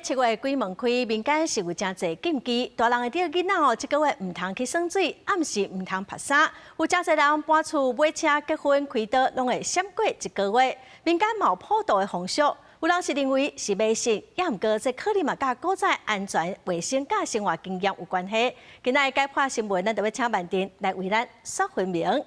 7月鬼門開，民間是有誠濟禁忌，大人會著囡仔哦，這個月毋通去耍水，暗時毋通曝衫。有誠濟人搬厝、買車、結婚、開刀，攏會閃過一個月。民間嘛有普渡的風俗，有人是認為是迷信，也毋過這可能嘛佮古早安全衛生佮生活經驗有關係。今仔日解破新聞，咱就欲請曼婷來為咱說分明。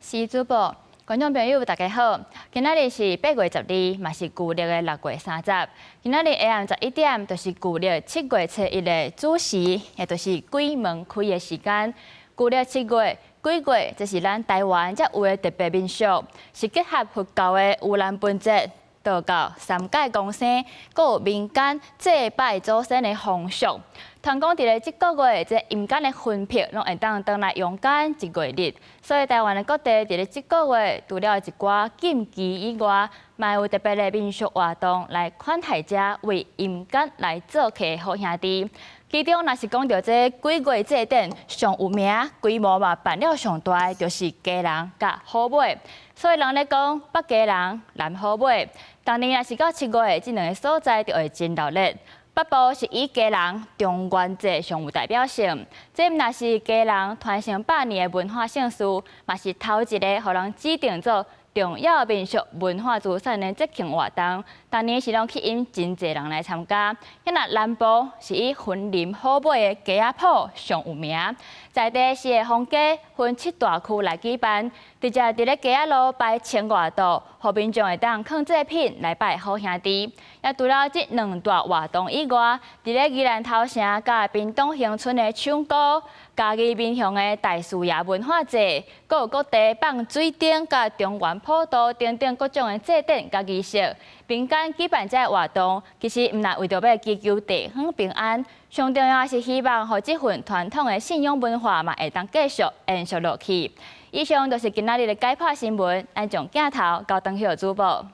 是主播。觀眾朋友，大家好！今仔日是8月12，嘛是舊曆的6月30。今仔日下暗11點，就是舊曆7月初一的子時，也就是鬼門開的時間。舊曆七月鬼月，這是咱台灣才有的特別民俗，是結合佛教的盂蘭盆節、道教三界公生，閣有民間祭拜祖先的風俗。傳講佇咧這個月，這陰間的魂魄攏會當轉來陽間一月日，所以台灣的各地佇咧這個月，除了一寡禁忌以外，嘛有特別的民俗活動來款待遮為陰間來做客的好兄弟。其中，若是講著這鬼月祭典上有名、規模嘛辦了上大的，就是基隆佮好尾。所以人咧講北基隆、南好尾，逐年若是到七月，這兩个所在就會真熱鬧。北部是以基隆中元節上有代表性，這毋但是基隆傳承百年的文化盛事，嘛是頭一个予人指定做重要民俗文化資產的節慶活動。逐年是攏吸引真濟人來參加。若南部是以雲林好尾的雞仔埔上有名，在地四个逢家分七大區來舉辦，直接佇咧街仔路擺千外桌，予民眾會當囥祭品來拜好兄弟。也除了這兩大活動以外，佇咧宜蘭頭城佮屏東恆春的搶孤、嘉義民雄的大樹爺文化節，閣有各地放水燈佮中元普渡等等各種的祭典佮儀式。民間舉辦這个活動，其實毋但為著欲祈求地方平安，上重要是希望予這份傳統的信仰文化嘛會當繼續延續落去。以上就是今仔日的解破新聞，咱將鏡頭交轉予主播。